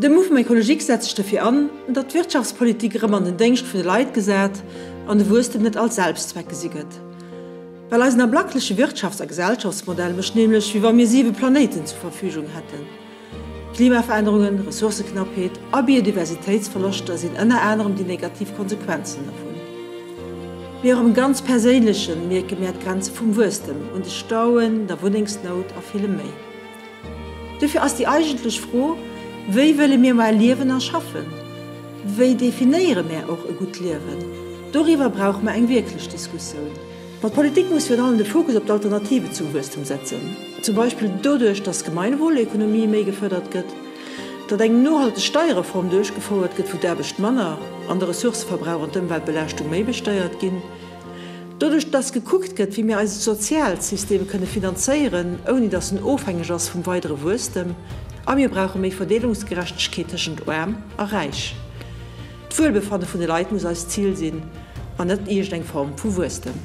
De Mouvement Ecologique setzt sech dofir an, datt d'Wirtschaftspolitik erëm an den Déngscht vun de Leit gesat an de Wuesstem net als Selbstzweck gesi gëtt. Well eisen ablackleche Wirtschafts a Gesellschaftsmodell mécht nämlech, wéi wa mir siwe Planéiten zur Verfügung hätten. Klimaverännerungen, Ressourceknappheet a Biodiversitéitsverloschter sinn ënner anerem déi negativ Konsequenzen dervun. Mee och am ganz Perséinleche mierke mär d'Grenze vum Wuesstem un de Stauen, der Wunnengsnout a villem méi. Dofir ass déi eigentlech Fro, Wéi wëlle mir mar liewen a schaffen? Wéi definéiere mär och e gutt Liewen? Doriwwer brauche mer eng wierklech Diskussioun. Ma d'Politik muss virun allem de Fokus op d'Alternative zum Wuesstem setzen, zum Beispill doduerch, datt d'Gemeinwohlekonomie méi gefërdert gëtt, datt eng nohalteg Steierreform duerchgefouert gëtt, wou d'Aarbecht manner an de Ressourcëverbrauch an d'Ëmweltbelaaschtung méi besteiert ginn. Doduerch dass gekuckt gëtt, wéi mir eise Sozialsystem kënne finanzéieren, ouni dass en ofhängeg ass vum weidere Wuesstem. A mir brauche méi Verdeelungsgerechtegkeet tëschent Aarm a Räich. D'Wuelbefanne vun de Leit muss eist Zil sinn, an net iergend eng Form vu Wuesstem.